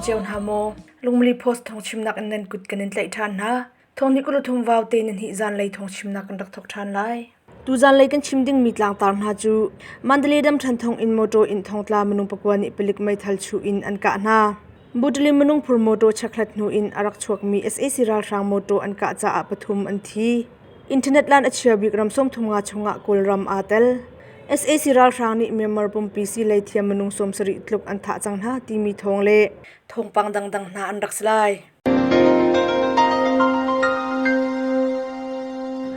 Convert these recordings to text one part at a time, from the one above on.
cio hna maw? Lungmili Post thawngchimnak in nan kut kan in tlaih ṭhan hna. Thawngnih kuluthum vaute na hnih zanlei thawngchimnak kan rak thawk ṭhan lai. Tu zanlei kan chim dingmi tlangtar hna cu Mandalay ramṭhen thong in motor in thongtla minung pakua nih palik meithal chuh in an kah hna. Butali minung phur motor chekhlat hnu in a rak chuakmi sac ralhrang motor an kah caah pathum an thi. Internet lan a chia bik ram 33 chungah Kawlram aa tel. Sac ralhrang nih Myanmar pumpi silei thiam minung 70 tluk an thah cang hna timi thawng le thawngpang dangdang hna an rak si lai.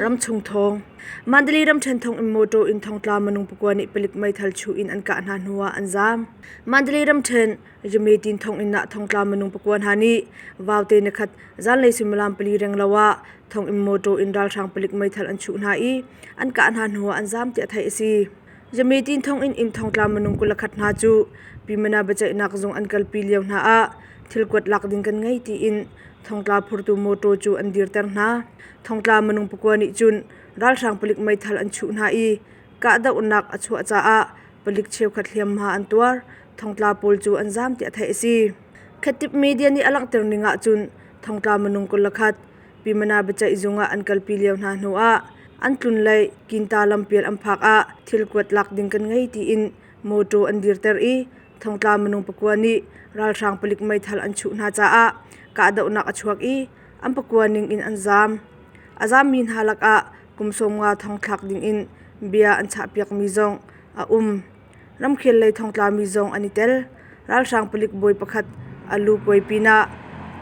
Ramchung thawng Mandalay ramṭhen thong in motor in thongtla minung pakua nih palik meithal chuh in an kah hna hnuah an zaam. Mandalay ramṭhen Yametin thonginn ah thongtla minung pakua hna nih vaute nikhat zanlei suimilam pali renglo ah thonginn mawṭaw in ralhrang palik meithal an chuh hna i an kah hna hnuah an zaam tiah theih a si. Yametin thonginn in thongtla minung 21 hna cu Pyimana biaceihnak zung an kalpi lio hna ah thil kuat lak ding kan ngei tiin thongtla phurtu mawṭaw cu an dirter hna. Thongtla minung pakua nih cun ralhrang palik meithal an chuh hna i kahdohnak a chuah caah palik cheukhat hliamhma an tuar. Thongtla pawl cu an zaam tiah theih a si. Khatip media nih a langhter ning ahcun thongtla minung 21 Pyimana biaceih zung ah an kalpi lio hna hnu ah an tlun lei Kinta lampial an phak ah thil kuat lak ding kan ngei tiin mawṭaw an dirter i thongtla minung pakua nih ralhrang palik meithal an chuh hna caah kahdohnak a chuak i an pakua ning in an zaam. A zaammi hna lakah kum 50 thongthlak ding in bia an chahpiakmi zong a um. Ramkhel lei thongtlami zong an i tel. Ralhrang palik bawi pakhat a lu kuai pinah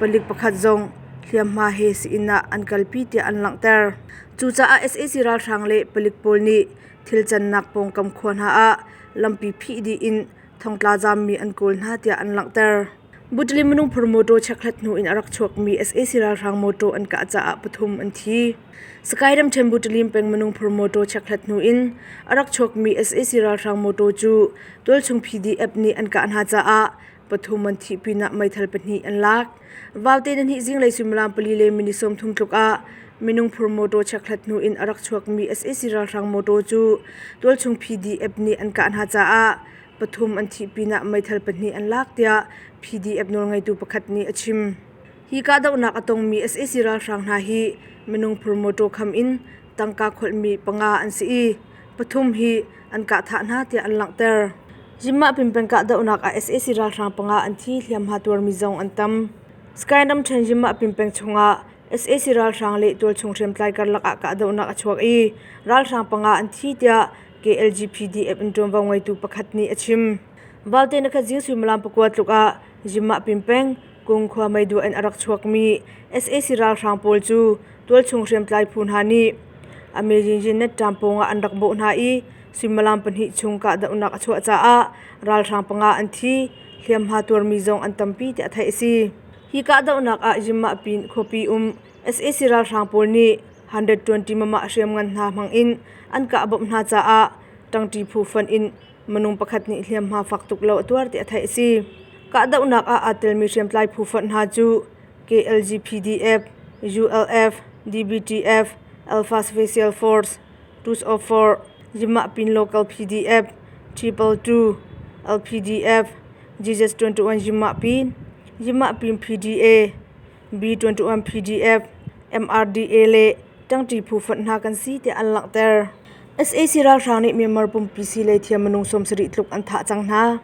palik pakhat zong hliamhma he sii-inn ah an kalpi tiah an langhter. Cucaah sac ralhrang le palik pawl nih thil cannak pawngkam khua hna ah lampi phih dih in thongtla zaammi an kawl hna tiah an langhter. Butali minung phur mawṭaw chekhlat hnu in a rak chuakmi sac ralhrang mawṭaw an kah caah pathum an thi. Sakae ramṭhen Butalim peng minung phur mawṭaw chekhlat hnu in a rak chuakmi sac ralhrang mawṭaw cu tualchung PDF nih an kah hna caah pathum an thih pinah meithal pahnih an lak. Vaute nihnih zinglei suimilam pali le minute 30 tluk ah minung phur mawṭaw chekhlat hnu in a rak chuakmi sac ralhrang mawṭaw cu tualchung PDF nih an kah hna caah pathum an thih pinah meithal pahnih an lak tiah PDF nawlngeitu pakhat nih a chim. Hi kahdohnak a tongmi sac ralhrang hna hi minung phur mawṭaw kham in tangka kholhmi panga an si i pathum hi an kah thah hna tiah an langhter. Zimah peng kahdohnak ah sac ralhrang panga an thi hliamhma tuarmi zong an tam. Sky ramṭhen Zimah peng chungah sac ralhrang le tualchung hriamtlai karlak ah kahdohnak a chuak i ralhrang panga an thi tiah KLGPDF in ṭuanvo ngeitu pakhat nih a chim. Valte na khat zing suimilam pakua tluk ah Zimah Pimpeng, Kungkhua meiduah in a rak chuakmi sac ralhrang pawl cu tualchung hriamtlai phu hna nih Amazing Net ṭam pawngah an rak bawh hna i suimilam pahnih chung kahdohnak a chuah caah ralhrang panga an thi, hliamhma tuarmi zong an tampi tiah theih a si. Hi kahdohnak ah Zimah Pin khuapi um sac ralhrang pawl nih 120 mama hriamngan hna hmang in an kah bawmh hna caah ṭangṭi phu fonh in minung pakhat nih hliamhma fak tuk lo a tuar tiah theih a si. Kahdohnak ah aa telmi hriamtlai phu fonh hna cu KLGPDF, ULF, DBTF, Alpha Special Force, 204, Yimahpin Local PDF, Triple Two, LPDF, Jesus 21 Yimahpin, Yimahpin PDA, B21 PDF, MRDA le ṭangṭi phu fonh hna kan si tiah an langhter. Sac ralhrang nih Myanmar pumpi sii lei thiam minung 70 tluk an thah cang hna.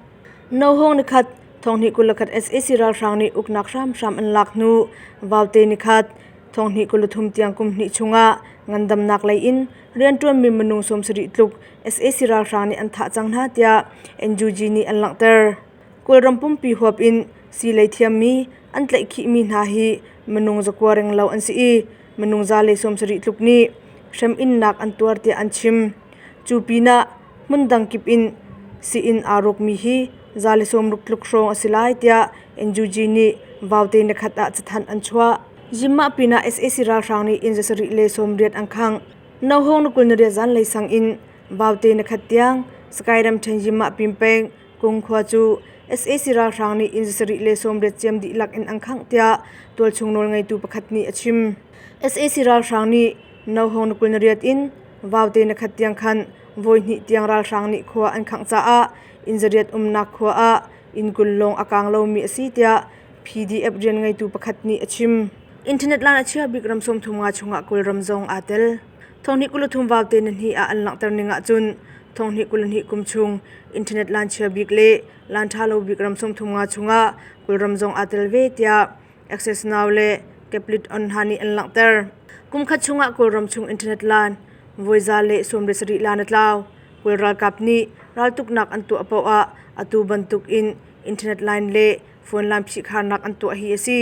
Nohawng nikhat, thonghnih 21 sac ralhrang nih uknak hramhram an lak hnu vaute nikhat, thonghnih 23 tiang kum hnih chungah ngandamnak lei in rianṭuanmi minung 70 tluk sac ralhrang nih an thah cang hna tiah NUG nih an langhter. Kawlram pumpi huap in sii lei thiammi an tlaihkhihmi hna hi minung zakua renglo an si i minung 170 tluk nih hrem-innak an tuar tiah an chim. Cu pinah hmundang kip in sii-inn aa rawkmi hi 160 tluk hrawng a si lai tiah NUG nih vaute nikhat ah cathanh an chuah. Zimah pinah sac ralhrang nih inn 780 an khangh. Nohawng na 28 zanlei sang in vaute nikhat tiang Sakae ramṭhen Zimah pin peng Kungkhua cu sac ralhrang nih inn 780 ciam dihlak in an khangh tiah tualchung nawlngeitu pakhat nih a chim. Sac ralhrang nih Nohawng na 28 in Vaute na khat tiang khan voihnih tiang ralhrang nih khua an khangh caah inn zariat umnak khua ah inn 20 lawng a kaang lomi a si tiah PDF rian ngeitu pakhat nih a chim. Internet line a chia bik ram 35 chungah Kawlram zong aa tel. Thonghnih 23 vaute nihnih ah an langhter ning ahcun thonghnih 22 kum chung internet line chia bik le line ṭha lo bik ram 35 chungah Kawlram zong aa tel ve tiah Access Now le Caplit On hna nih an langhter. Kum khat chungah Kawlram chung internet line voi 117 line a tlau. Kawl ralkap nih raltuknak an tuah paoh ah atu bantuk in internet line le phone line phihkharnak an tuah hi a si.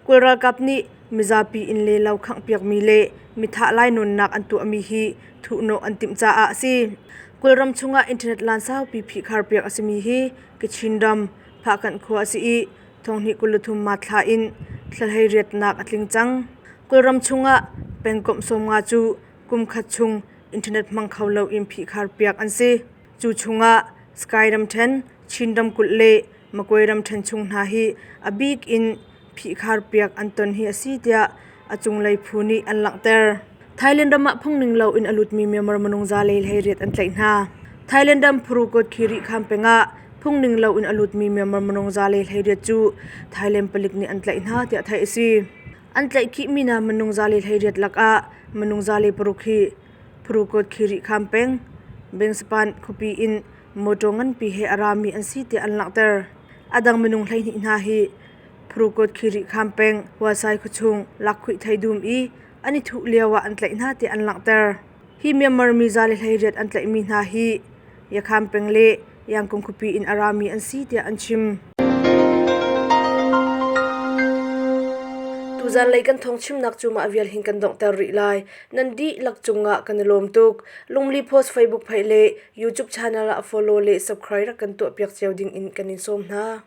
Kawl ralkap nih mizapi inn le lo khanghpiakmi le mithah lainawnnak an tuahmi hi thuhnawh an timh caah a si. Kawlram chungah internet line saupi phihkharpiak a simi hi Kachin ram Phakanh khua a si i thonghnih 23 ma thla in thla hleiriatnak a tling cang. Kawlram chungah pengkomh 50 cu kum khat chung internet hmang kho loin phihkharpiak an si. Cu chungah Sky ramṭhen, Chin ramkulh le Magway ramṭhen chung hna hi a bik in phihkharpiak an ton hi a si tiah a cunglei phu nih an langhter. Thailand ram ah phungning loin a lutmi Myanmar minung 118 an tlaih hna. Thailand ram Phurugot Khiri kham peng ah phungning loin a lutmi Myanmar minung 118 cu Thailand palik nih an tlaih hna tiah theih a si. An tlaihkhihmi hna minung 118 lakah minung 106 hi Phurugot Khiri kham peng Bengsapan khuapi in mawṭaw nganpi he a rami an si tiah an langhter. A dang minung 12 hna hi Phrukot Khiri Kham peng Huasai khuachung Lakhuih Theidum i an i thuh lio ah an tlaih hna tiah an langhter. Hi Myanmar mi 118 an tlaihmi hna hi Yakham peng le Yangkung khuapi in a rami an si tiah an chim. Tuzan lei kan thawng chimnak cu mah vial hin kan donghter rih lai. Nan dihlak cungah kan i lawm tuk. Lungli Post Facebook page le YouTube channel ah follow le subscribe rak kan tuahpiak cio ding in kan in sawm hna.